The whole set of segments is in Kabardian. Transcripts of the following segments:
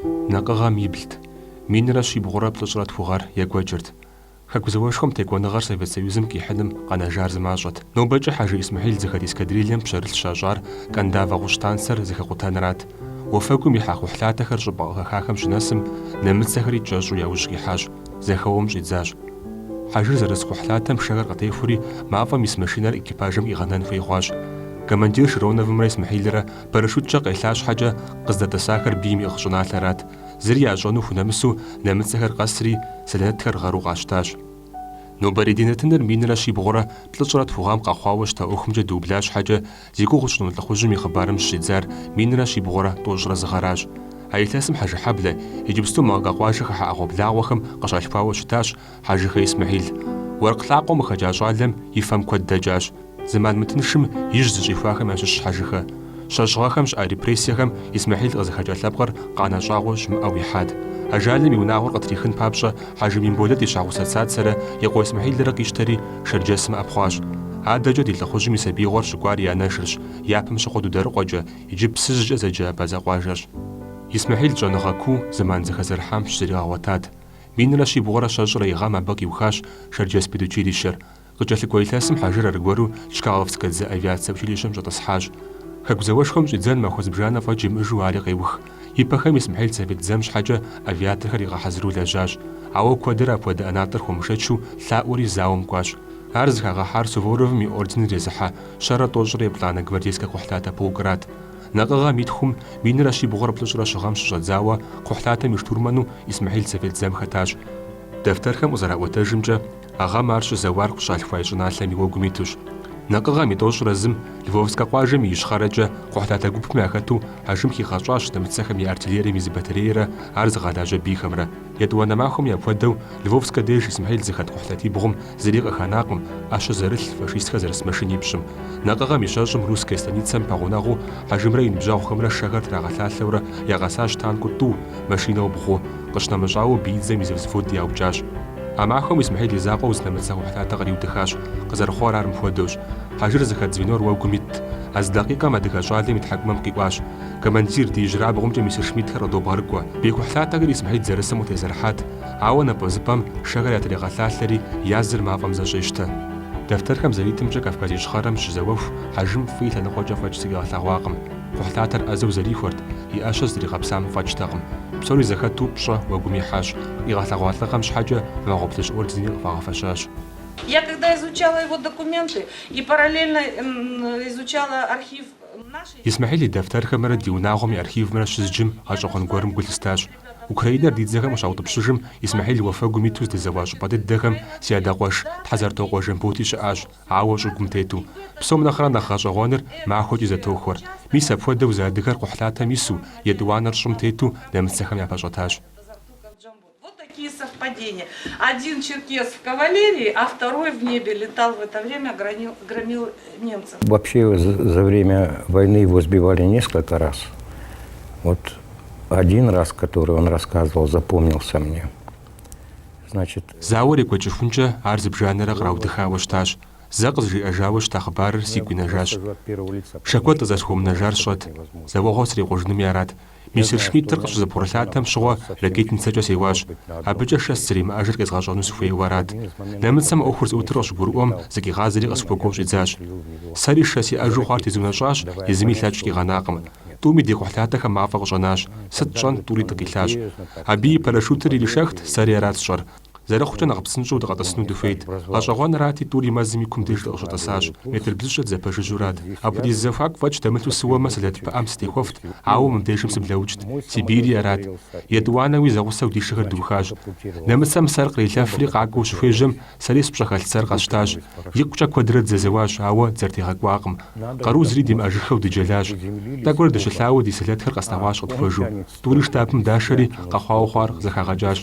Накъыгъэм иблт. Минрэ щибгъурэ плӏыщӏрэ тху гъэр екӏуэкӏырт. Хэку зауэшхуэм текӏуэныгъэр Совет Союзым къихьыным къэнэжар зымащӏэт. Нобэкӏэ Хьэжы Исмэхьил зыхэт эскадрильем пщэрылъ щащӏар Кандавэ гъущӏ станцэр зэхэкъутэнрат. Уафэгум ихьа кхъухьлъатэхэр щӏыпӏэ къыхэхахэм щынэсым, нэмыцэхэри кӏэщӏу яужь къихьащ, зэхэуэм щӏидзащ. Хьэжыр зэрыс кхъухьлъатэм шэхэр къытехури, мафӏэм ис машинэр экипажым къигъэнэн хуей хъуащ. Командир Широновымрэ Исмэхьилрэ парашюткӏэ къелъа щхьэкӏэ, къыздэтӏысахэр бийм иӏыгъ щӏыналъэрат. Зыри ящӏэну хунэмысу нэмыцэхэр къэсри, сэлэтхэр гъэру къащтащ. Нобэрей ди нэтыныр минрэ щибгъурэ плӏыщӏрэ тху гъэм къэхъуауэ щыта ӏуэхумкӏэ дыубла щхьэкӏэ, зи гугъу тщӏыну лӏыхъужьым и хъыбарым щыщӏидзар минрэ щибгъурэ тӏощӏрэ зы гъэращ. А илъэсым Хьэжыхьэблэ, иджыпсту Малкэ къуажэ хыхьэ ӏэгъуэблагъуэхэм къыщалъхуауэ щытащ Хьэжыхэ Исмэхьил. Уэркъ лӏакъуэм къыхэкӏа щӏалэм и фэм куэд дэкӏащ. Зэман мытыншым ижь зыщӏихуахэм ящыщщ Хьэжыхэ. Щэщӏ гъэхэм щыӏа репрессиехэм Исмэхьил къызыхэкӏа лъэпкъыр къанэ щӏагъуэ щымыӏэу ихьат. Ажалым и унагъуэр къытрихын папщӏэ Хьэжы Мимболэт и щхьэгъусэ Цацэрэ и къуэ Исмэхьилрэ къищтэри Шэрджэсым ӏэпхъуащ. Адэкӏэ ди лӏыхъужьым и сабиигъуэр щыкӏуар и анэшырщ, япэм щыгъуэ Дударыкъуэкӏэ, иджы Псыжькӏэ зэджэ абазэ къуажэрщ. Исмэхьил щӏэныгъэ куу зэман зэхэзэрыхьам щызригъэгъуэтат. Минрэ щибгъурэ щэщӏрэ и гъэм абы къиухащ Шэрджэс педучилищэр. Къыкӏэлъыкӏуэ илъэсым Хьэжыр аргуэру Чкаловскэ дзэ авиацэ училищэм щӏэтӏысхьащ. Хэку зауэшхуэм щӏидзэн махуэ зыбжанэ фӏэкӏ имыӏэжу ари къеух. Ипэхэм Исмэхьил совет дзэм щхьэкӏэ авиаторхэр игъэхьэзыру лэжьащ. Ауэ куэдрэ апхуэдэ ӏэнатӏэр хуэмышэчу лъаӏуэри зауэм кӏуащ. Ар зыхагъэхьар Суворовым и орденыр зезыхьэ щэрэ тӏощӏрэ еплӏанэ гвардейскэ кхъухьлъатэ полкрат. Накъыгъэм и тхум, минрэ щибгъурэ плӏыщӏрэ щы гъэм щыщӏэдзауэ кхъухьлъатэм и штурману Исмэхьил совет дзэм хэтащ. Дэфтэрхэм къызэраӏуэтэжымкӏэ, а гъэм ар щызэуар къыщалъхуа и щӏыналъэм и уэгум итущ. Накъыгъэм и тӏощӏрэ зым Львовскэ къуажэм и ищхъэрэкӏэ кхъухьлъатэ гупым яхэту Хьэжым хигъэщӏащ нэмыцэхэм я артиллерием и зы батареерэ ар зыгъэлажьэ бийхэмрэ. Етӏуанэ махуэми апхуэдэу Львовскэ деж Исмэхьил зыхэт кхъухьлъатибгъум зыри къыханакъым, ӏэщэ зэрылъ, фашистхэр зэрыс машинипщӏым. Накъыгъэм и щэщӏым Русская станицэм пэгъунэгъуу Хьэжымрэ и ныбжьэгъухэмрэ шэхэр трагъэлъалъэурэ ягъэсащ танкыу тӏу, машинэу бгъу. Къыщынэмыщӏауэ биидзэм и зы взвод яукӏащ. А махуэм Исмэхьил и закъуэу зы нэмыцэ кхъухьлъатэ къриудыхащ. Къызэрыхъуар ар мыпхуэдэущ. Хьэжыр зыхэт звенор уэгум итт. А зы дакъикъэм адыгэ щӏалэм и тхьэкӏумэм къиӏуащ. Командир, ди ижьрабгъумкӏэ мессершмиттхэр къыдобгъэрыкӏуэ. Бий кхъухьлъатэхэр Исмэхьил зэрысым къытезэрыхьат, ауэ напӏэзыпӏэм шэхэр ятрегъэлъалъэри, я зыр мафӏэм зэщӏещтэ. Дэфтэрхэм зэритымкӏэ Кавказ Ищхъэрэм щызэуэху Хьэжым фӏы и лъэныкъуэкӏэ фӏэкӏ зыкъигъэлъэгъуакъым. Кхъухьлъатэр ӏэзэу зэрихуэрт, и ӏэщэр здригъэпсам фӏэкӏтэкъым. Псори зэхэту пщӏэ уэгум ихьащ. Къигъэлъэгъуа лӏыгъэм щхьэкӏэ Вагъуэ Плъыжь орденри къыхуагъэфэщащ. Я когда изучала его документы и параллельно изучала архив нашей. Исмэхьил и дэфтэрхэмрэ ди унагъуэм и архивымрэ щызджым гъэщӏэгъуэн гуэрым гу лъыстащ. Украинэр ди дзэхэм къыщаутӏыпщыжым, Исмэхьил уафэгум иту здэзэуа щӏыпӏэ дыдэхэм си адэ къуэш Тхьэзэртокъуэ Жамботи щыӏащ, ауэ щӏыгум тету. Псом нэхърэ нэхъ гъэщӏэгъуэныр махуэкӏи зэтохуэр. Мис апхуэдэу зы адыгэр кхъухьлъатэм ису, етӏуанэр щӏым тету нэмыцэхэм япэщӏэтащ. Вот такие совпадения. Один черкес в кавалерии, а второй в небе летал в это время, громил, громил немцев. Вообще за время войны его сбивали несколько раз. Вот один раз, который он рассказывал, запомнился мне. Значит, Зауэр екӏуэкӏыхункӏэ ар зыбжанэрэ къраудыхауэ щытащ. Зэ къызжиӏэжауэ щыта хъыбарыр сигу инэжащ. Шэ куэд къызэрысхуэмынэжар сщӏэт. Зэ уэгъуэ срикъужынуми арат. Мессершмиттыр къыщызэбгъурылъатэм щыгъуэ ракетницэкӏэ сеуащ. Абыкӏэ шэ сызэримыӏэжыр къезгъэщӏэну сыхуейуэ арат. Нэмыцэм ӏуэхур зыӏутыр къыщыгурыӏуэм, зыкъигъазэри къысхуэкӏуэу щӏидзащ. Сэри шэ сиӏэжу хъуар тезунэщӏащ, езыми лъэкӏ къигъэнакъым. Тӏуми ди кхъухьлъатэхэм мафӏэ къыщӏэнащ. Сыт тщӏэнт, тӏури дыкъилъащ. Абы и парашютыр иришэхт, сэри арат сщӏэр. Зэрыхъукӏэ нэхъ псынщӏэу дыкъэтӏысыну дыхуейт. Гъэщӏэгъуэнрати, тӏури мэзым и кум деж дыкъыщытӏысащ. Метр блыщӏкӏэ дызэпэжыжьурат. Апхуэдиз зэхуаку фӏэкӏ дэмылъу сыуэмэ, сэлэт пыӏэм сытехуэфт, ауэ мыбдежым сыблэукӏт. Си бийри арат. Етӏуанэуи зэгъусэу ди шэхэр дыухащ. Нэмыцэм сэр кърилъэфри къакӏуэу щыхуежьэм, Сэри спщӏэхэлъ сэр къэсщтащ. Икъукӏэ куэдрэ дызэзэуащ, ауэ дызэрытегъэкӏуакъым. Къару зыри димыӏэжыххэу дыджэлащ. Тӏэкӏурэ дыщылъауэ ди сэлэтхэр къэслъэгъуащ къытхуэжу. Тӏури штабым дашэри, къэхъуауэ хъуар зэхагъэкӏащ.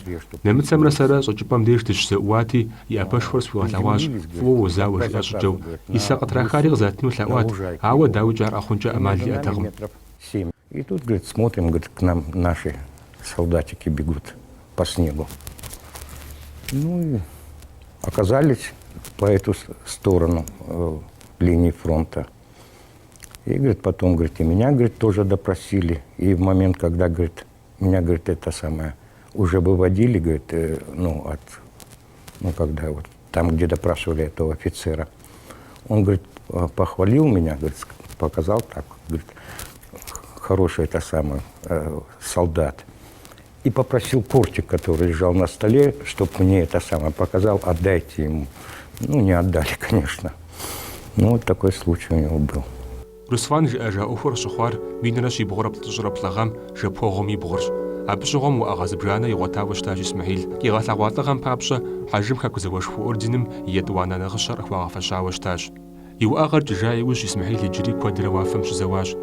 Нэмыцэмрэ сэрэ щӏэкӏыпӏэм деж дыщызэӏууати, и ӏэпэшхуэр схуигъэлъэгъуащ, фӏыуэ уозауэ жиӏэ щӏыкӏэу. И сэ къытрахари къызатыну лъэӏуат, ауэ, дауикӏ, ар къэхъункӏэ ӏэмал иӏэтэкъым. И тут, говорит, смотрим, говорит, к нам наши солдатики бегут по снегу. Ну и оказались по эту сторону линии фронта. И, говорит, потом, говорит, и меня, говорит, тоже допросили. И в момент, когда, говорит, Меня, говорит, это самое, уже выводили, говорит, ну, от, ну, когда вот там, где допрашивали этого офицера. Он, говорит, похвалил меня, говорит, показал так, говорит, хороший это самое, солдат. И попросил кортик, который лежал на столе, чтобы мне это самое показал, отдайте ему. Ну, не отдали, конечно. Ну, вот такой случай у него был. Руслан жиӏэжа ӏуэхур къыщыхъуар 1143 гъэм жэпуэгъуэм и бгъурщ. Абы щыгъуэм уӏэгъэ зыбжанэ игъуэтауэ щытащ Исмэхьил. Къигъэлъэгъуа лӏыгъэм папщӏэ Хьэжым Хэку зауэшхуэ орденым и етӏуанэ нагъыщэр къыхуагъэфэщауэ щытащ. И уӏэгъэр кӏыжа иужь Исмэхьил иджыри куэдрэ уафэм щызэуащ.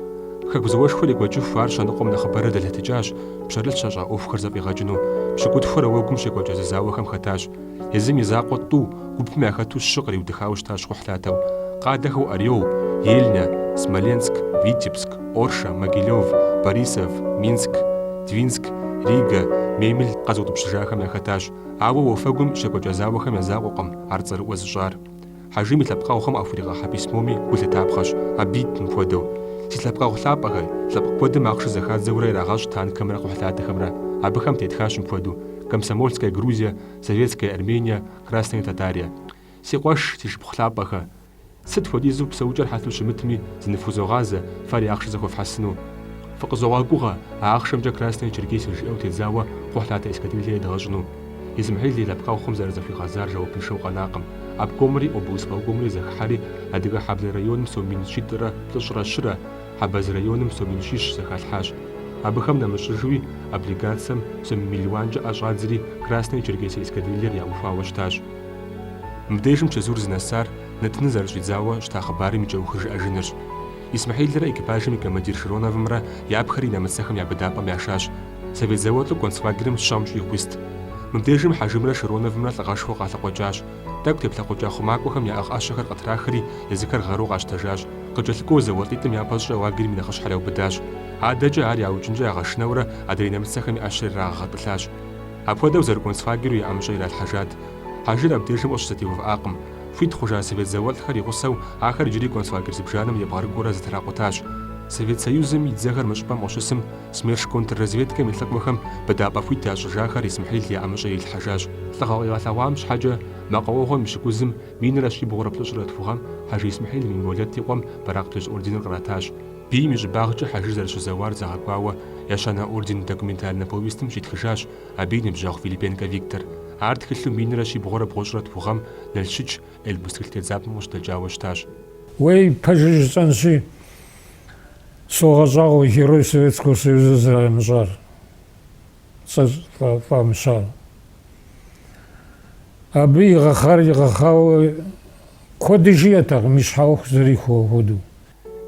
Хэку зауэшхуэр екӏуэкӏыху ар щэныкъуэм нэхъыбэрэ дэлъэтыкӏащ, пщэрылъ щащӏа ӏуэхухэр зэфӏигъэкӏыну. Пщыкӏутхурэ уэгум щекӏуэкӏа зэзауэхэм хэтащ. Езым и закъуэ тӏу, гупым яхэту щы къриудыхауэ щытащ щхъухьлъатэу. Къалэхэу Орел, Ельня, Смоленск, Витебск, Оршэ, Могилев, Борисов, Минск, Двинск, Ригэ, Мемель къэзыутӏыпщыжахэм яхэтащ. Ауэ уафэгум щекӏуэкӏа зауэхэм я закъуэкъым ар цӏэрыӏуэ зыщӏар. Хьэжым и лъэпкъэгъухэм къахуригъэхьа письмоми гу лъытапхъэщ. Абы итт мыпхуэдэу, Си лъэпкъэгъу лъапӏэхэ, лъэпкъ куэдым ахъшэ зэхадзэурэ ирагъэщӏ танкхэмрэ кхъухьлъатэхэмрэ. Абыхэм тетхащ мыпхуэдэу, Комсомольская Грузия, Советская Армения, Красная Татария. Си къуэш, си шыпхъу лъапӏэхэ, сыт хуэдизу псэукӏэр хьэлъэу щымытми, зыныфхузогъазэ, фэри ахъшэ зэхуэфхьэсыну. Фыкъызогъэгугъэ, а ахъшэмкӏэ Красная Черкесия жиӏэу тедзауэ кхъухьлъатэ эскадрилье едгъэщӏыну. Исмэхьил и лъэпкъэгъухэм зэрызахуигъэзар жэуапыншэу къэнакъым. Обкомри облисполкомри зэхыхьэри, Адыгэ-Хьэблэ районым сом мин щитӏрэ плӏыщӏрэ щырэ, Хьэбэз районым сом мин щищ зэхалъхьащ. Абыхэм нэмыщӏыжуи, облигацэм сом мелуанкӏэ ӏэ щӏадзри, Красная Черкесия эскадрильер яухуауэ щытащ. Мыбдежым чэзур зынэсар нэтыныр зэрыщӏидзауэ щыта хъыбарым и кӏэухыр жыӏэжынырщ. Исмэхьилрэ экипажым и командир Широновымрэ япхэри нэмыцэхэм я быдапӏэм яшащ. Совет зауэлӏу концлагерым щэм щӏигъу ист. Мыбдежым Хьэжымрэ Широновымрэ лӏыгъэшхуэ къалъыкъуэкӏащ. Тӏэкӏу теплъэкъукӏа хъумакӏуэхэм яӏыгъ ӏэщэхэр къытрахри, езыхэр гъэру къащтэжащ. Къыкӏэлъыкӏуэу зауэлӏитӏым япэщӏыкӏэ лагерым и нэхъыщхьэр яубыдащ. Адэкӏэ ар яукӏынкӏэ ягъэшынэурэ адрей нэмыцэхэми ӏэщэр ирагъэгъэтӏылъащ. Апхуэдэу зэрыконцлагеру я ӏэмыщӏэ иралъхьэжат. Хьэжыр абдежым къыщызэтеувыӏакъым. Хуит хъужа совет зауэлӏхэр и гъусэу ахэр иджыри концлагерь зыбжанэм ебгъэрыкӏуэурэ зэтракъутащ. Совет Союзым и дзэхэр мы щӏыпӏэм къыщысым, СМЕРШ контрразведкэм и лӏыкӏуэхэм быдапӏэ хуит ящӏыжахэр Исмэхьил я ӏэмыщӏэ ирилъхьэжащ. Лӏыгъэ къигъэлъэгъуам щхьэкӏэ, мэкъуауэгъуэм и пщыкӏузым 1132 гъэм Хьэжы Исмэхьил Минболэт и къуэм Бэракъ Плъыжь орденыр къратащ. Бийм и щӏыбагъкӏэ Хьэжыр зэрыщызэуар зэгъэкӏуауэ Ещанэ орден документальнэ повестым щитхыжащ абы и ныбжьэгъу Филиппенкэ Виктор. Ар тхылъу 1192 гъэм Налщыч Эльбрус тхылъ тедзапӏэм къыщыдэкӏауэ щытащ. Уей, пэжыр жысӏэнщи, согъэщӏагъуэ Герой Советского Союза зэрамыщӏар, цӏэр фӏамыщар. Абы игъэхъар игъэхъауэ куэди жиӏэтэкъым, и щхьэ ӏуэху зэрихуэ хуэдэу.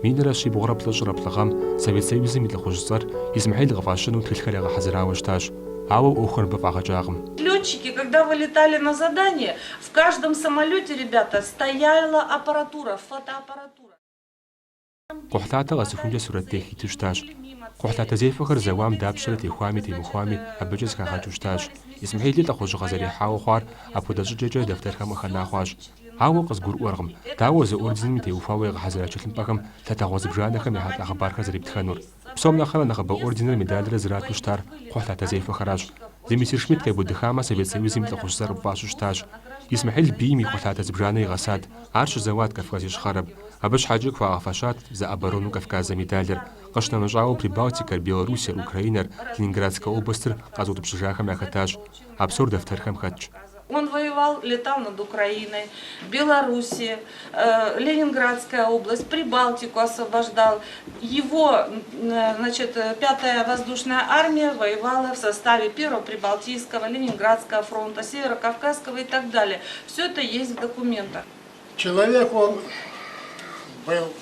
1143 гъэм Совет Союзым и Лӏыхъужь цӏэр Исмэхьил къыфӏащыну тхылъхэр ягъэхьэзырауэ щытащ, ауэ ӏуэхур абы фӏагъэкӏакъым. Летчики, когда вылетали на задание, в каждом самолете, ребята, стояла аппаратура, фотоаппаратура. Кхъухьлъатэ къэсыхункӏэ сурэттех иту щытащ. Кхъухьлъатэзехуэхэр зэуам дапщэрэ техуами темыхуами абыкӏэ зэхагъэкӏыу щытащ. Исмэхьили лӏыхъужьыгъэ зэрихьауэ хъуар апхуэдэ щӏыкӏэкӏэ дэфтэрхэм къыхэна хъуащ. Ауэ къызгурыӏуэркъым, дауэ зы орденым теухуауэ ягъэхьэзыра тхылъымпӏэхэм лъэтэгъуэ зыбжанэхэм ехьэлӏа хъыбархэр зэриптхэнур. Псом нэхърэ нэхъыбэ орденрэ медалрэ зрату щытар кхъухьлъатэзехуэхэращ. Зы Мессершмитт къебудыхамэ, Совет Союзым и Лӏыхъужь цӏэр къыпфӏащу щытащ. Исмэхьил бийм и кхъухьлъатэ зыбжанэ игъэсат. Ар щызэуат Кавказ Ищхъэрэм. Абы щхьэкӏи къыхуагъэфэщат За оборону Кавказа медалыр. Къыщынэмыщӏауэ, Прибалтикэр, Белоруссиер, Украинэр, Ленинградскэ областыр къэзыутӏыпщыжахэм яхэтащ. А псор дэфтэрхэм хэтщ. Он воевал, летал над Украиной, Белоруссией, Ленинградская область, Прибалтику освобождал. Его, значит, пятая воздушная армия воевала в составе Первого Прибалтийского, Ленинградского фронта, Северо-Кавказского и так далее. Все это есть в документах. Человек он был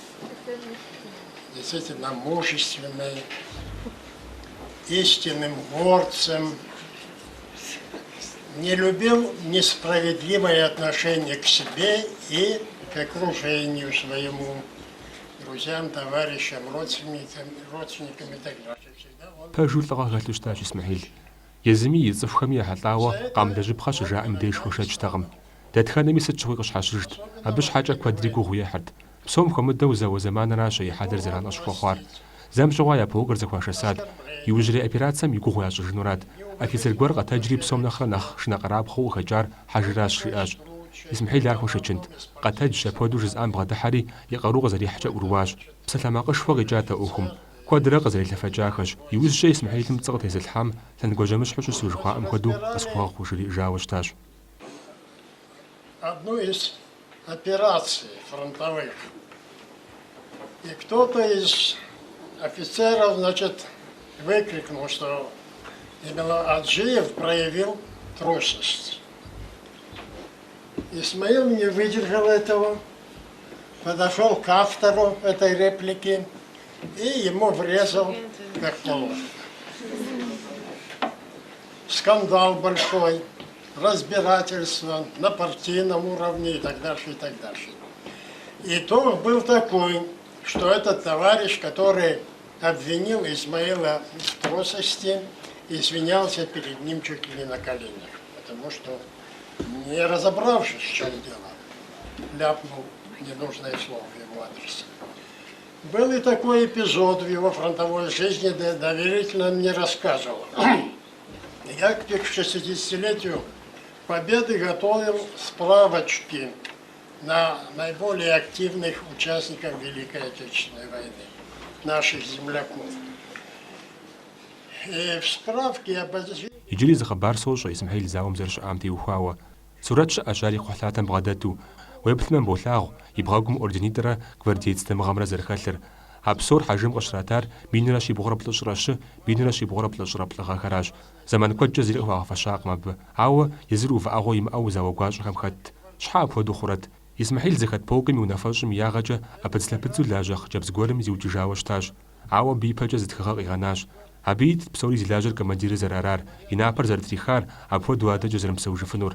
действительно мужественный, истинным горцем, не любил несправедливое отношение к себе и к окружению своему, друзьям, товарищам, родственникам, родственникам и так далее. Пэжу лӏыгъэ хэлъу щытащ Исмэхьил. Езыми и цӏыхухэми ехьэлӏауэ къамылэжьыпхъэ щыжаӏэм и деж хуэшэчтэкъым. Дэтхэнэми сыт щыгъуи къыщхьэщыжт, абы щхьэкӏэ куэдри гугъу ехьырт. Псом хуэмыдэу зауэ зэманыращ а и хьэлыр зэран къыщыхуэхъуар. Зэм щыгъуэ я полкыр зэхуашэсат. Иужьрей операцэм и гугъу ящӏыжынурат. Офицер гуэр къэтэджри псом нэхърэ нэхъ шынэкъэрабгъэу къыхэкӏар Хьэжыращ, жиӏащ. Исмэхьил ар хуэшэчынт. Къэтэджщ, апхуэдэу жызыӏам бгъэдыхьэри, и къару къызэрихькӏэ ӏурыуащ. Псалъэмакъышхуэ къикӏат а ӏуэхум. Куэдрэ къызэрелъэфэкӏахэщ. Иужькӏэ Исмэхьилым пцӏы къытезылъхьам лъэгуажьэмыщхьэу щысу жыхуаӏэм хуэдэу къысхуэгъэгъу жриӏэжауэ щытащ. Одну из операций фронтовых. И кто-то из офицеров, значит, выкрикнул, что именно Аджиев проявил трусость. Исмаил не выдержал этого, подошел к автору этой реплики и ему врезал, как положено. Скандал большой, разбирательство на партийном уровне и так дальше, и так дальше. Итог был такой, что этот товарищ, который обвинил Исмаила в трусости, извинялся перед ним чуть ли не на коленях, потому что, не разобравшись, в чем дело, ляпнул ненужное слово в его адрес. Был и такой эпизод в его фронтовой жизни, доверительно мне рассказывал. Я к 60-летию Победы готовил справочки на наиболее активных участников Великой Отечественной войны, наших земляков. И в справке об Иджыри зы хъыбар сощӏэ Исмэхьил зауэм зэрыщыӏам теухуауэ. Сурэт щыӏэщ ар и кхъухьлъатэм бгъэдэту. Уеплъмэ, болъагъу и бгъэгум орденитӏрэ гвардеец дамыгъэмрэ зэрыхэлъыр. А псор Хьэжым къыщратар 1303, 1343 гъэхэращ. Зэман куэдкӏэ зыри къыхуагъэфэщакъым абы, ауэ езыр увыӏэгъуэ имыӏэу зауэ гуащӏэхэм хэтт. Щхьэ апхуэдэу хъурэт? Исмэхьил зыхэт полкым и унафэщӏым и ягъэкӏэ ӏэпыдзлъэпыдзу лажьэ хъыджэбз гуэрым зиукӏыжауэ щытащ. Ауэ абы ипэкӏэ зы тхыгъэ къигъэнащ. Абы итт псори зи лажьэр командирыр зэрыарар, и напэр зэрытрихар, апхуэдэу адэкӏэ зэрымыпсэужыфынур.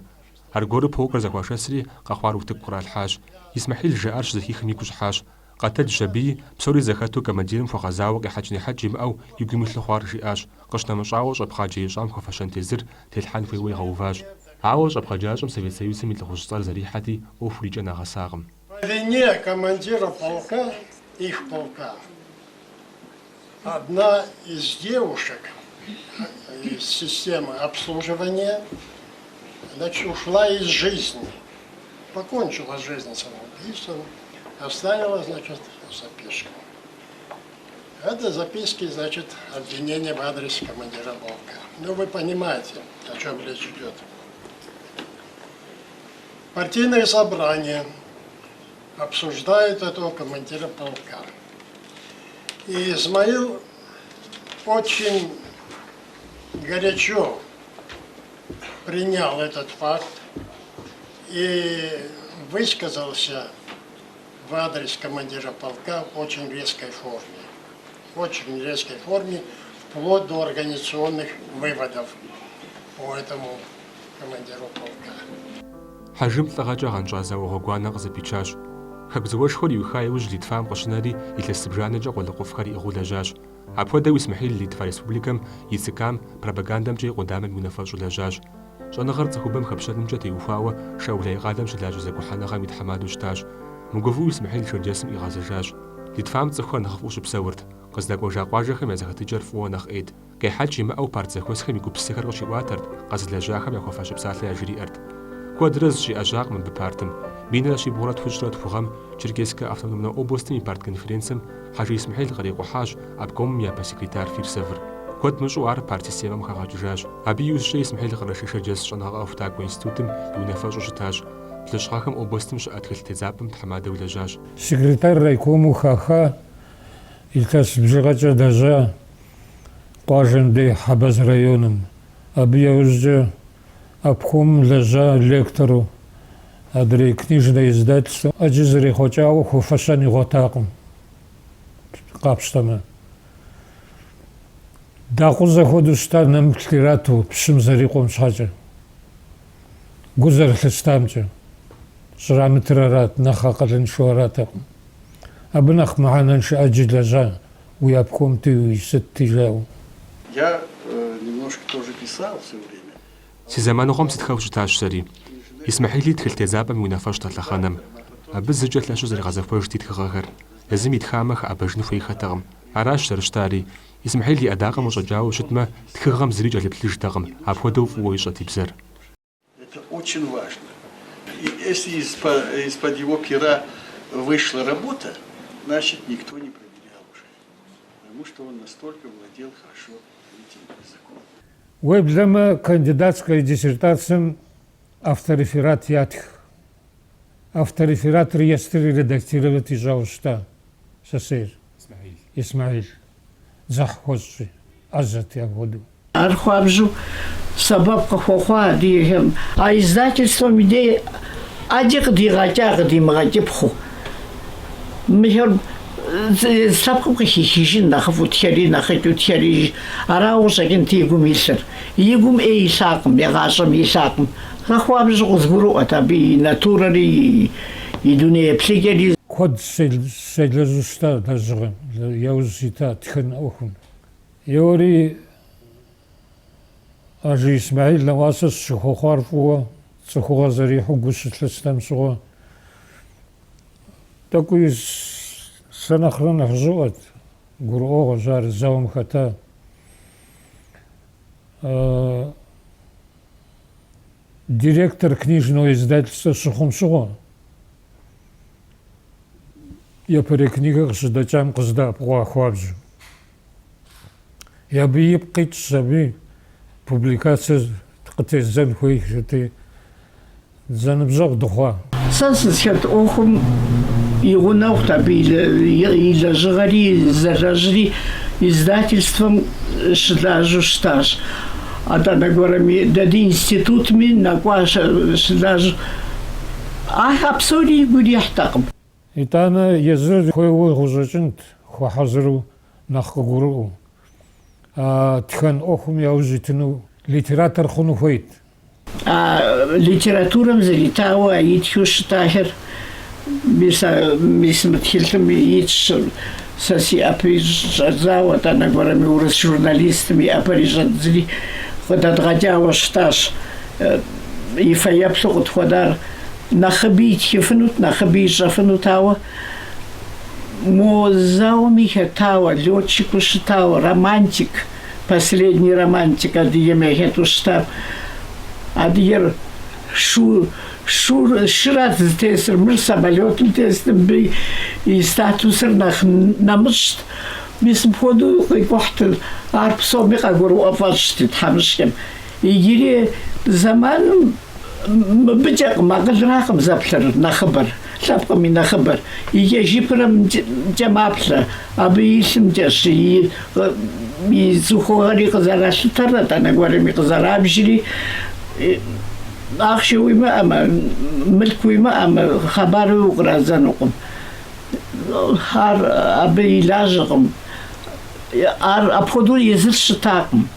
Аргуэру полкыр зэхуашэсри, къэхъуар утыку къралъхьащ. Исмэхьил жаӏар щызэхихым игу щӏыхьащ. Къэтэджщ абыи, псори зэхэту командирым хуэгъэзауэ къехьэкӏ-нехьэкӏ имыӏэу и гум илъу хъуар жиӏащ, къыщынэмыщӏауэ щӏэпхъаджэ ищӏам хуэфэщэн тезыр телъхьэн хуейуэ игъэуващ. Ауэ щӏэпхъаджащӏэм Совет Союзым и Лӏыхъужь цӏэр зэрихьэти, ӏуэхур и кӏэ нагъэсакъым. По вине командира полка, их полка, одна из девушек из системы обслуживания, значит, ушла из жизни, покончила жизнь самоубийством, оставила, значит, записку. Это записки, значит, обвинение в адрес командира полка. Ну, вы понимаете, о чем речь идет. Партийное собрание обсуждает этого командира полка. И Измаил очень горячо принял этот факт и высказался в адрес командира полка в очень резкой форме. В очень резкой форме, вплоть до организационных выводов по этому командиру полка. Хьэжым лӏыгъэкӏэ гъэнщӏа зауэ гъуэгуанэ къызэпичащ. Хэку зауэшхуэр иуха иужь Литвам къыщынэри, илъэс зыбжанэкӏэ къулыкъуфӏхэр иӏыгъыу лэжьащ. Апхуэдэу Исмэхьил Литва Республикэм и ЦК-м пропагандэмкӏэ и къудамэм и унафэщӏу лэжьащ. Щӏэныгъэр цӏыхубэм хэпщэнымкӏэ теухуауэ Шауляй къалэм щылажьэ зэгухьэныгъэм и тхьэмадэу щытащ. Мыгувэу Исмэхьил Шэрджэсым къигъэзэжащ. Литвам цӏыхухэр нэхъыфӏу щыпсэурт. Къыздэкӏуэжа къуажэхэм я зэхэтыкӏэр фӏыуэ нэхъ ӏейт. Къехьэкӏ имыӏэу парт зэхуэсхэм и гупсысэхэр къыщиӏуатэрт, къэзылэжьахэм яхуэфащэ псалъэ яжриӏэрт. Куэдрэ зыщиӏэжьакъым абы партым. 1192 гъэм Черкесскэ автономнэ областым и парт конференцэм Хьэжы Исмэхьил кърикъухьащ обкомым и япэ секретарь Фирсовыр. Куэд мыщӏэу ар парт системэм хагъэкӏыжащ. Абы иужькӏэ Исмэхьил Къэрэшей-Шэрджэс щӏэныгъэ-къэхутакӏуэ институтым и унафэщӏу щытащ. Плӏыщӏ гъэхэм областым щыӏэ тхылъ тедзапӏэм тхьэмадэу лэжьащ. Секретарь райкому хаха илъэс бжыгъэкӏэ лэжьа къуажэм дей Хьэбэз районым. Абы иужькӏэ обкомым лэжьа лектору, адрей книжное издательство ӏэджи зэрихъуэкӏауэ хуэфэщэн игъуэтакъым, къапщтэмэ. Дакъузэ хуэдэу щыта нэмыплъ ирату пщым зэрикъуэм щхьэкӏэ. Гу зэрылъыстамкӏэ, щӏрамытыр арат, нэхъ акъылыншэу аратэкъым. Абы нэхъ мыхьэнэншэ ӏэджи лэжьа уи обкомти, уи сытти жаӏэу. Я немножко тоже писал все время. Си зэманыгъуэм сытхэу щытащ сэри. Исмэхьили тхылъ тедзапӏэм и унафэщӏт а лъэхъэнэм. Абы зыкӏэ лъэщу зэригъэзэхуэжт и тхыгъэхэр. Езым итхамэ, хэӏэбэжын хуеиххэтэкъым. Аращ зэрыщытари. Исмэхьил и ӏэдакъэм къыщӏэкӏауэ щытмэ, тхыгъэм зыри кӏэлъыплъыжтэкъым, апхуэдэу фӏыуэ ищӏэт и бзэр. Это очень важно. И если из-под его пера вышла работа, значит, никто не проверял уже. Потому что он настолько владел хорошо этим языком. Уеблэмэ, кандидатская диссертацэм автореферат ятх. Авторефератыр естри редактировать ищӏауэ щыта сысейр. Исмэхьил. Дзыхь хуэсщӏи, ӏэзэти апхуэдэу. Ар хуабжьу сэбэп къыхуэхъуа адыгэхэм. А издательствэм и дей ӏэджи къыдигъэкӏа, къыдимыгъэкӏыпхъэу. Мыхэр лъэпкъым къыхихыжын нэхъыфӏу тхэри, нэхъыкӏэу тхэри, арауэ къыщӏэкӏынт и гум илъыр. И гум ӏей илъакъым, игъащӏэм илъакъым. Сэ хуабжьу къызгурыӏуэт абы и натурэри, и дуней еплъыкӏэри. Куэд селэжьу щыта лэжьыгъэм, яужь сита тхэн ӏуэхум. Еуэри, Ажий Исмэхьил нэӏуасэ сыщыхуэхъуар фӏыуэ, цӏыхугъэ зэрихьэу гу щылъыстэм щыгъуэ, тӏэкӏуи сэ нэхърэ нэхъыжьыӏуэт, гурыӏуэгъуэщ ар зауэм хэта. Директор книжного издательства щыхъум щыгъуэ, япэрей книгэ къыщыдэкӏам къыздэӏэпыкъуа хуабжьу. Абы ипкъ итщ аби публикацие къытездзэн хуей жытӏи, зэныбжьэгъу дыхъуа. Сэ сызыхэт ӏуэхум и гъунэгъут абы и лэжьыгъэри, зэлэжьри издательствэм щылажьэу щытащ. Атӏанэ гуэрми дэ ди институтми нэкӏуа щылажьэу. А псори игу ирихьтэкъым. Итӏанэ езыр хуейуэ къыщӏэкӏынт, хуэхьэзыру нэхъ къыгурыӏуэу. А тхэн ӏуэхум яужь итыну литератор хъуну хуейт. А литературэм зритауэ а итхыу щытахэр мис а мис мы тхылъым итщ сэ си ӏэпи щӏэдзауэ, атӏанэ гуэрми урыс журналистым и ӏэпэри щӏэддзри къыдэдгъэкӏауэ щытащ. И фэеплъу къытхуэнар Нэхъыби итхыфынут, нэхъыби ищӏэфынут, ауэ мо зауэми хэтауэ, летчику щытауэ, романтик, последний романтик адыгэм яхэту щытам. Адыгэр шу, шур, шырат зытесыр, мыр самолетым тест, мыбы и статусыр нэхъ нэмыщӏт. Мис мыпхуэдэу къикӏухьт, ар псоми къагурыӏуэ фӏэщӏт тхьэмыщкӏэм. Иджыри зэманым Мыбыкӏэкъым, акъылракъым зэплъыр нэхъыбэр, лъэпкъым и нэхъыбэр. Иджы жыпырэмкӏэ маплъэ, абы илъымкӏэщ и цӏыхугъэри къызэралъытэр, атӏанэ гуэрми къызэрабжри. Ахъшэ уимыӏэмэ, мылъку уимыӏэмэ, хъыбаруи укърадзэнукъым. Ар абы и лажьэкъым. Ар апхуэдэу езыр щытакъым.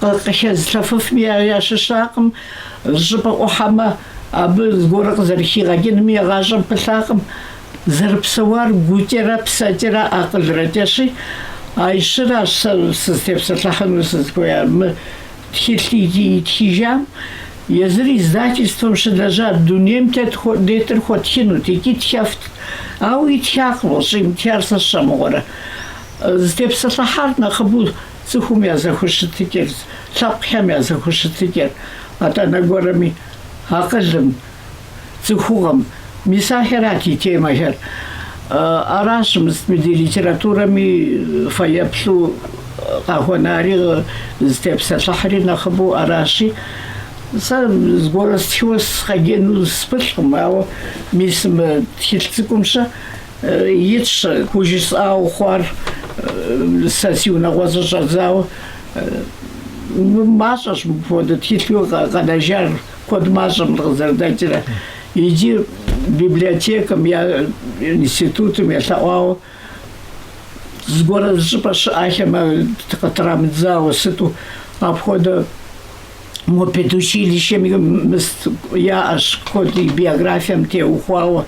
Къыхэзылъэфыфми ящыщакъым, зыщӏыпӏэ ӏухьэмэ, абы зыгуэрэ къызэрыхигъэкӏынми игъащӏэм пылъакъым. Зэрыпсэуар гукӏэрэ псэкӏэрэ акъылрэкӏэщи, а щыращ сэ сызытепсэлъыхьыну сызыхуеяр. Мы тхылъ итхыжам езыр издательствэм щылэжьат, дунейм тетыр хуэтхынут икӏи тхэфт. Ауэ итхакъым, щӏимытхар сэ сщӏэ мыгъуэрэ. Зытепсэлъыхьар нэхъыбэу Цӏыхум я зэхущытыкӏэр, лъэпкъхэм я зэхущытыкӏэр, атӏанэ гуэрми акъылым, цӏыхугъэм, мис ахэрат и темэхэр. Аращ мы ди литературэми фэеплъу къахуэнари, зытепсэлъыхьри нэхъыбэу аращи, сэ зыгуэрэ стхыуэ сыкъеджэну сыпылъкъым, ауэ мис мы тхылъ цӏыкӏум-щэ Итщ хужысӏауэ хъуар сэ си унагъуэцӏэр щӏэдзауэ. Мащӏэщ мыпхуэдэ тхылъу къэнэжар, куэд мащӏэ мыр къызэрыдэкӏрэ. Иджы библиотекэм е институтым елъэӏуауэ зыгуэрэ зыщӏыпӏэ щыӏэхэмэ къытрамыдзауэ сыту апхуэдэ Мо педучилищэми яӏэщ куэд и биографием теухуауэ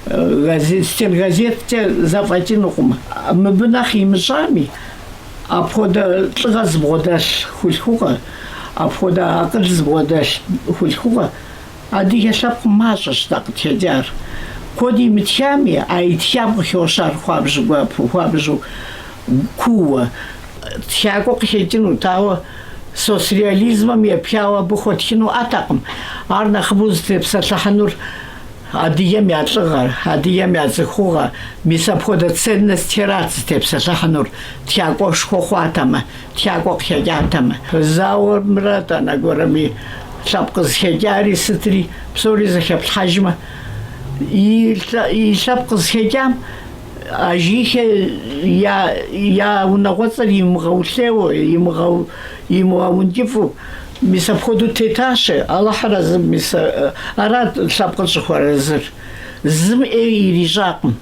газет, стенгазеткӏэ зэфӏэкӏынукъым. Мыбы нэхъ имыщӏами, апхуэдэ лӏыгъэ зыбгъэдэлъ хулъхугъэ, апхуэдэ акъыл зыбгъэдэлъ хулъхугъэ адыгэ лъэпкъ мащӏэщ дэ къытхэкӏар. Куэд имытхами, а итхам къыхощ ар хуабжьу гуапэу, хуабжьу. кууэ. Тхакӏуэ къыхэкӏынут, ауэ соцреализмэм епхауэ абы хуэтхынуӏэтэкъым. Ар нэхъыбэу зытепсэлъыхьынур адыгэм я лӏыгъэр, адыгэм я цӏыхугъэ, мис апхуэдэ ценностхэрат зытепсэлъыхьынур, тхакӏуэшхуэ хъуатэмэ, тхакӏуэ къыхэкӏатэмэ. Зауэмрэ тӏанэ гуэрми лъэпкъ зыхэкӏари сытри псори зэхэплъхьэжмэ, и лъэпкъ къызыхэкӏам Ажийхэ я, я унагъуэцӏэр имыгъэулъейуэ, имыгъэункӏыфӏу, мис апхуэдэу тетащ, Алыхьыр арэзы, мис арат лъэпкъыр щӏыхуэарэзыр. Зым ӏей ирищӏакъым.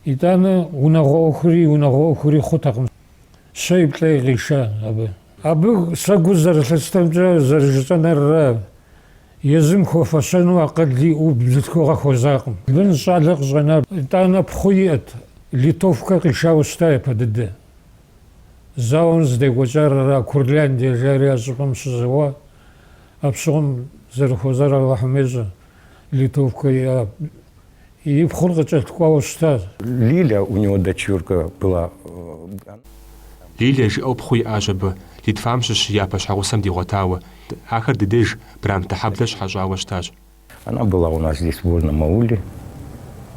Итӏанэ унагъуэ ӏуэхури унагъуэ ӏуэхури хъутэкъым. Щэи плӏэи къиша абы. Абы сэ гу зэрылъыстэмкӏэ зэрыжысӏэныррэ Езым хуэфэщэну акъыл иӏэу бзылъхугъэ хуэзакъым. Бын щӏалэ къыщӏэна, итӏанэ пхъу иӏэт, литовкэ къишауэ щыта япэ дыдэ. Зауэм зыдекӏуэкӏар ара Курляндие жари а щӏыпӏэм щызэуа, апщыгъуэм зэрыхуэзар Алыхьым ещӏэ, литовкэ иӏа. И пхъур къыкӏэлъыкӏуауэ щытащ. Лиля у него дочурка была. Лилия жиӏэу пхъу иӏащ абы, Литвам щыщ япэ щхьэгъусэм дигъуэтауэ. Ахэр ди деж Брамтэ хьэблэ щыхьэщӏауэ щытащ. Она была у нас здесь в Вольном ауле,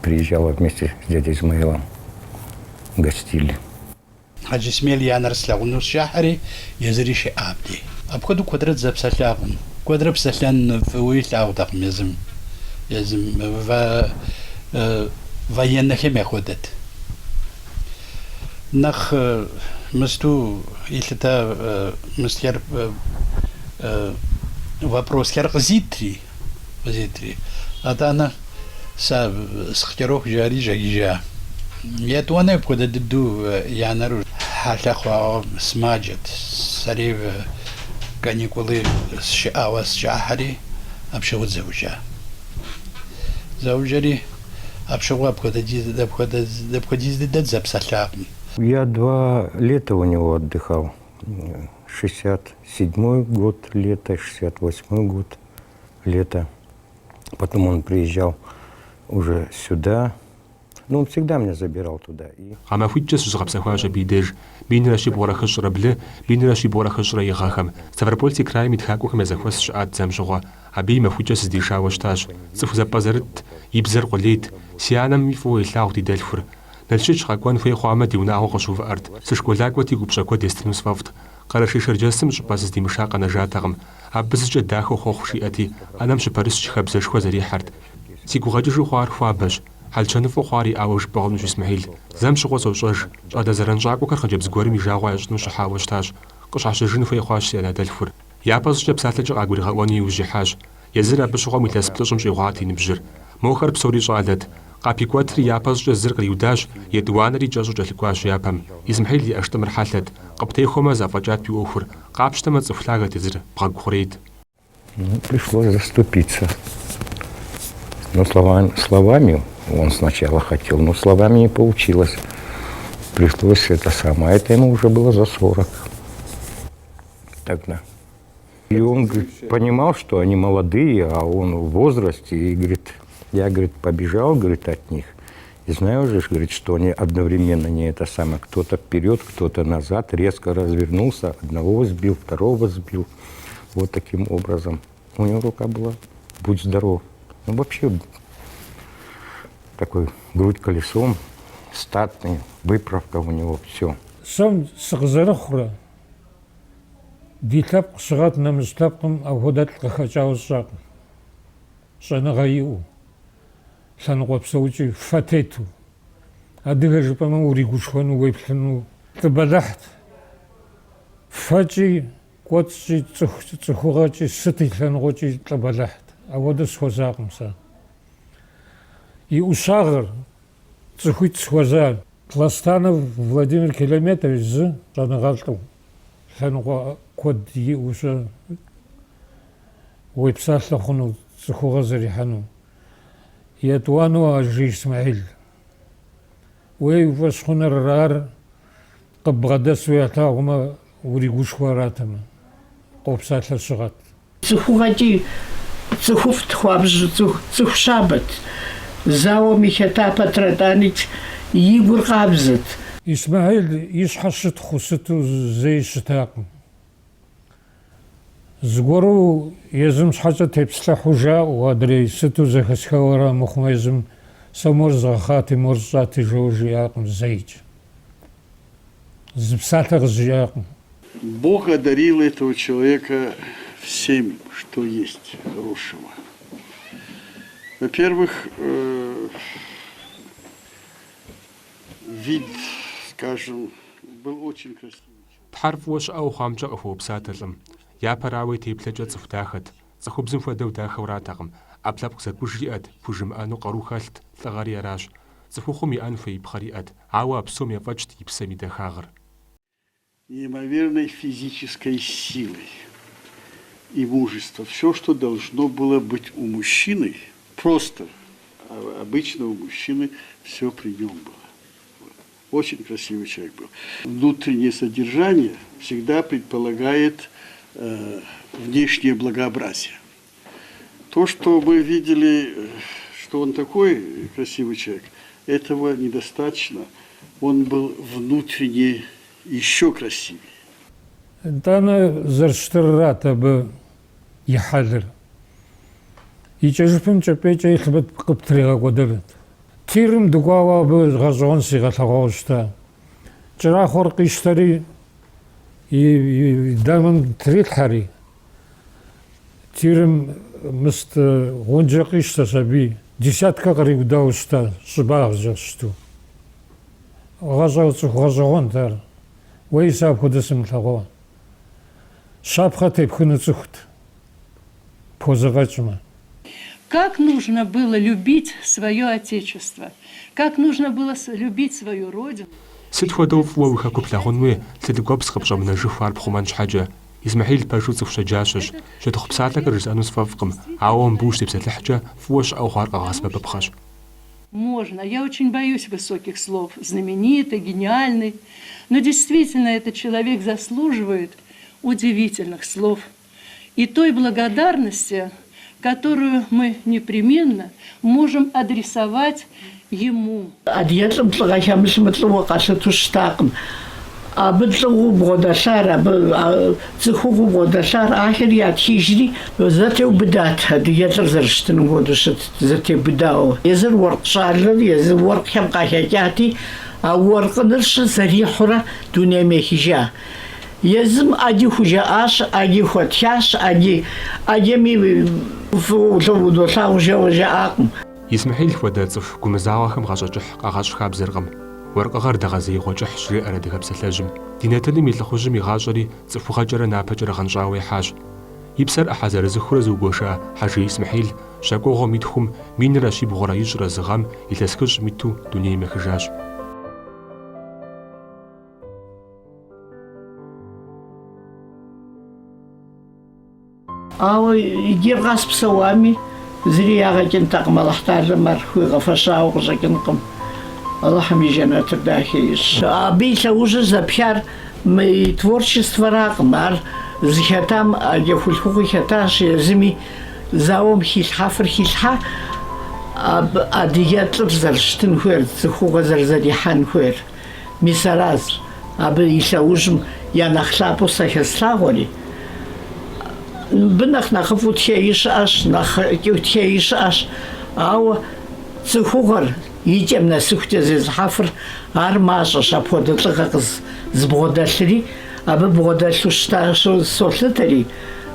приезжала вместе с дядей Измаилом, гостили. Хьэжы Исмел и анэр слъагъуну сыщӏыхьэри, езыри щыӏа абдей. Апхуэдэу куэдрэ дызэпсэлъакъым. Куэдрэ псэлъэн фӏыуи илъагъутэкъым езым. Езым военнэхэм яхуэдэт. Нэхъ мысту илъытэ мыстхэр вопросхэр къызитри, къызитри. Атӏанэ сэ сыкъыкӏэроху жари щӏэкӏыжа. Етӏуанэ апхуэдэ дыдэу и анэр хьэлъэ хъуауэ сымаджэт. Сэри каникулы сыщыӏауэ сыщӏыхьэри, апщыгъуэ дызэӏущӏа. Зэӏущӏэри, апщыгъуэ апхуэдиз дыдэ дызэпсэлъакъым. Я два лета у него отдыхал. 67 год лето, 68 год лето. Потом он приезжал уже сюда. Ну, он всегда меня забирал туда. И... Гъэмахуитӏкӏэ зыщызгъэпсэхуащ абы и деж, 1172, 1143 и гъэхэм. Ставропольский крайм и тхакӏуэхэм я зэхуэс щыӏат зэм щыгъуэ. Абыи махуитӏкӏэ сыздишауэ щытащ. Цӏыху зэпӏэзэрытт, и бзэр къулейт, си анэми фӏыуэ илъагъут и дэлъхур. Налщыч къэкӏуэн хуей хъуамэ, ди унагъуэ къыщыувыӏэрт. Сышколакӏуэти упщӏэ куэд естыну сфӏэфӏт. Къэрэшей-Шэрджэсым щӏыпӏэ сыздимыша къэнэжатэкъым. Абы зыкӏэ дахэу хъуэхъу жиӏэти, ӏэнэм щыпэрыскӏ хабзэшхуэ зэрихьэрт. Си гукъэкӏыжу хъуар хуабэщ. Хьэлщэныфӏу хъуар иӏауэ жыпӏэ хъунущ Исмэхьил. Зэм щыгъуэ сощӏэж, щӏалэ зэранщӏакӏуэхэр хъыджэбз гуэрым и жагъуэ ящӏыну щыхьауэ щытащ. Къыщхьэщыжын хуей хъуащ си анэдэлъхур. Япэ щӏыкӏэ псалъэкӏэ къагуригъэӏуэну иужь ихьащ. Езыр абы щыгъуэм илъэс плӏыщӏым щӏигъуат и ныбжьыр. Мохэр псори щӏалэт. Къапикӏуэтри, япэ щӏыкӏэ зыр къриудащ, етӏуанэри кӏэщӏу кӏэлъыкӏуащ япэм. Исмэхьил и ӏэштӏымыр хьэлъэт. Къыптехуэмэ, зэфӏэкӏат уи ӏуэхур. Къапщтэмэ, цӏыху лъагэт езыр, бгъэгу хъурейт. Ну, пришлось заступиться. Но словами, словами он сначала хотел, но словами не получилось. Пришлось это самое. Это ему уже было за 40 тогда. И он говорит, понимал, что они молодые, а он в возрасте. И говорит, я, говорит, побежал, говорит, от них. И знаю уже, говорит, что они одновременно не это самое. Кто-то вперед, кто-то назад, резко развернулся, одного сбил, второго сбил. Вот таким образом. У него рука была, будь здоров. Ну, вообще, такой грудь колесом, статный, выправка у него, все. Сэ сыкъызэрыхъурэ ди лъэпкъ щыгъэт нэмыщӏ лъэпкъым апхуэдэлӏ къыхэкӏауэ сщӏакъым. Щӏэныгъэ иӏэу, лъэныкъуэ псоукӏи фэ тету. Адыгэ жыпӏэмэ уригушхуэну, уеплъыну лӏы бэлыхьт. Фэкӏи, кӏуэцӏкӏи, цӏыху, цӏыхугъэкӏи, сыт и лъэныкъуэкӏи лӏы бэлыхьт. Апхуэдэ схуэзакъым сэ. И ӏущагъыр цӏыхуитӏ схуэза. Пластанов Владимир Келеметович зы щӏэныгъэлӏу, лъэныкъуэ куэд иӏэу щэ уепсалъэ хъуну, цӏыхугъэ зэрихьэну. Етӏуанэу Ажий Исмэхьил. Уей уи фӏэщ хъуныр ар къыббгъэдэсу ялъагъумэ, уригушхуэ аратэмэ, къопсалъэр щыгъэт. Цӏыхугъэкӏи цӏыхуфӏт, хуабжьу цӏыху щабэт. Зауэми хэта пэтрэ итӏаникӏ и гур къабзэт. Исмэхьил и щхьэ щытхъуу сыту зэи щытакъым. Зыгуэру езым щхьэкӏэ тепсэлъыхьу жаӏэу, адрей сыту зэхэсхауэ ара мыхъумэ езым сэ мор згъэхъати, мор сщӏати жэуэ жиӏакъым зэикӏ. Зы псалъэ къызжиӏакъым. Бог одарил этого человека всем, что есть хорошего. Во-первых, э, вид, скажем, был очень красивый. Тхьэр фӏыуэ щыӏэу хъуамкӏэ къыхуэупсат а лӏым. Япэрауэ и теплъэкӏэ цӏыху дахэт. Цӏыхубзым хуэдэу дахэуратэкъым. ӏэпкълъэпкъ зэкӏуж иӏэт, пхужымыӏэну къару хэлът, лӏыгъэри аращ. Цӏыхухъум иӏэн хуеипхъэр иӏэт, ауэ а псом ефӏэкӏт и псэм и дахагъыр. Неимоверной физической силой и мужества. Все, что должно было быть у мужчины, просто обычного мужчины, все при нем было. Очень красивый человек был. Внутреннее содержание всегда предполагает э, внешнее благообразие. То, что мы видели, э, что он такой красивый человек, этого недостаточно. Он был внутренне еще красивее. Итӏанэ зэрыщытырат абы и хьэлыр. И кӏэжыпым кӏэпӏейкӏэ илъмэ къыптригъэкӏуэдэнут. Тирым дыкӏуауэ абы гъэщӏэгъуэн сигъэлъэгъуауэ щыта. Кӏэрахъуэр къищтэри и дамэм трилъхьэри, тирым мыст гъунджэ къищтэщ аби, десятка къриудауэ щыта щӏыбагъкӏэ щыту. Гъэщӏэ цӏыху гъэщӏэгъуэнт ар. Уэи сэ апхуэдэ сымылъэгъуа. Щапхъэ тепхыну цӏыхут, пхузэфӏэкӏмэ. Как нужно было любить свое Отечество, как нужно было любить свою Родину. Сыт хуэдэу фӏыуэ уи хэкур плъагъун хуей, лъы ткӏуэпс къыпщӏэмынэжыху ар пхъумэн щхьэкӏэ. Исмэхьил пэжу цӏыху щэджащэщ. Щытхъу псалъэхэр жысӏэну сфӏэфӏкъым, ауэ мыбы ущытепсэлъыхькӏэ фӏыуэ щыӏэу хъуар къэгъэсэбэпыпхъэщ. Можно. Я очень боюсь высоких слов. Знаменитый, гениальный. Но действительно этот человек заслуживает удивительных слов и той благодарности, которую мы непременно можем адресовать ему. Адыгэлӏым лӏыгъэ хэмылъмэ лӏыуэ къалъытэу щытакъым. Абы лӏыгъэу бгъэдэлъар, абы цӏыхугъэу бгъэдэлъар, ахэр ятхыжри зэтеубыдат, адыгэлӏыр зэрыщытыным хуэдэу щытт, зэтеубыдауэ. Езыр уэркъ щӏалэр, езыр уэркъхэм къахэкӏати, а уэркъыныр щызэрихьурэ дунейм ехыжа. Езым ӏэджи хужаӏащ, ӏэджи хуэтхащ, ӏэджи ӏэджэми фӏыуэ удолъагъу жэуэ жаӏакъым. Исмэхьил хуэдэ цӏыху гумызагъэхэм гъащӏэ кӏыхь къагъэщӏ хабзэркъым. Уэркъыгъэр дэгъэзеигъуэ кӏыхьщ, жеӏэр адыгэ псалъэжьым. Ди нэтыным и лӏыхъужьым и гъащӏэри цӏыхугъэкӏэрэ напэкӏэрэ гъэнщӏауэ ихьащ. И псэр ӏыхьэ зырызыххурэ зыугуэша Хьэжий Исмэхьил щэкӏуэгъуэм и тхум минрэ щибгъурэ ищӏрэ зы гъэм илъэс хыщӏым иту дунейм ехыжащ. Ауэ иджы къэс псэуами, зыри ягъэ кӏынтэкъым, Алыхьталэм ар хуигъэфэщауэ къыщӏэкӏынкъым. Алыхьым и жэнэтыр дахэ ищӏ. Абы и лъэужьыр зэпхар мы и творчествэракъым, ар зыхэтам ӏэджэ хулъхугъи хэтащ, езыми зауэм хилъхьэфыр хилъхьа, абы адыгэлӏыр зэрыщытын хуейр, цӏыхугъэ зэрызэрихьэн хуейр. Мис аращ абы и лъэужьым я нэхъ лъапӏэу сэ хэслъагъуэри. Мыбы нэхъ нэхъыфӏу тхеи щыӏэщ, нэхъ ӏейуэ тхеи щыӏэщ, ауэ цӏыхугъэр и кӏэм нэсыхукӏэ зезыхьэфыр ар мащӏэщ, апхуэдэ лӏыгъэ къызыбгъуэдэлъри, абы бгъуэдэлъу щытащу солъытэри,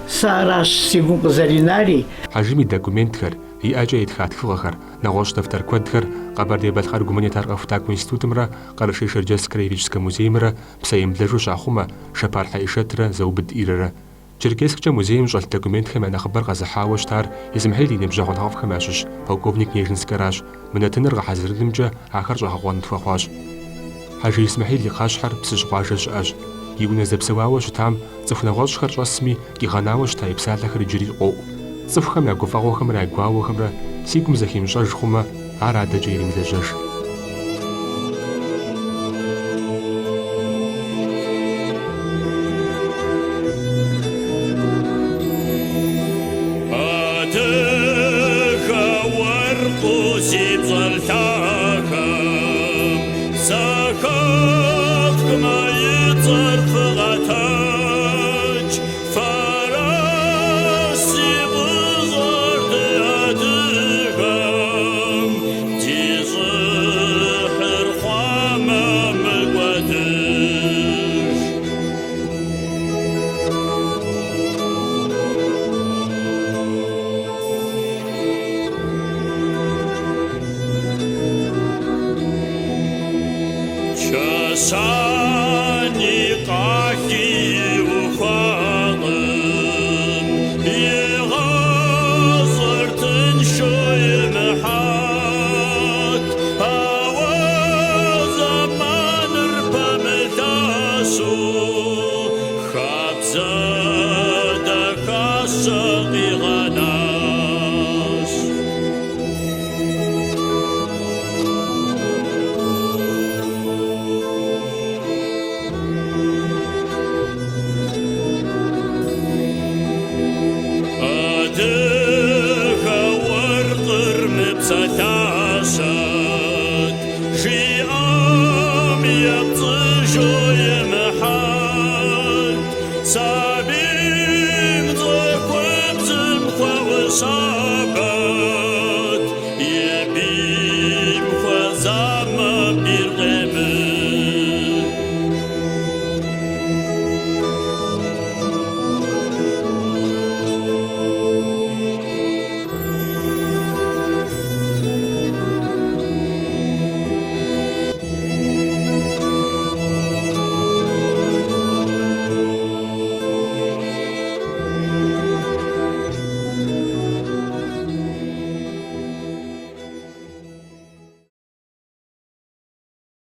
сэ аращ си гум къызэринари. Хьэжым и документхэр, и ӏэкӏэ итха тхыгъэхэр, нэгъуэщӏ дэфтэр куэдхэр Къэбэрдей-Балъкъэр гуманитар къэхутакӏуэ институтымрэ Къэрэшей-Шэрджэс краеведческэ музеймрэ псэемыблэжу щахъумэ Шэпар Хьэӏишэтрэ Зэубыд Ирэрэ. Черкессккӏэ музейм щӏэлъ документхэм я нэхъыбэр къэзыхьауэ щытар Исмэхьил и ныбжьэгъу нэхъыфӏхэм ящыщ полковник Нежинскэращ. Мы нэтыныр гъэхьэзырынымкӏэ ахэр щӏэгъэкъуэн тхуэхъуащ. Хьэжий Исмэхьил и кхъащхьэр Псыжь къуажэ щыӏэщ. И унэ здэпсэуауэ щытам цӏыху нэгъуэщӏхэр щӏэсми, къигъэнауэ щыта и псалъэхэр иджыри къоӏу. Цӏыхухэм я гуфӏэгъуэхэмрэ я гуауэхэмрэ си гум зэхимыщӏэж хъумэ, ар адэкӏэ иремылэжьэж.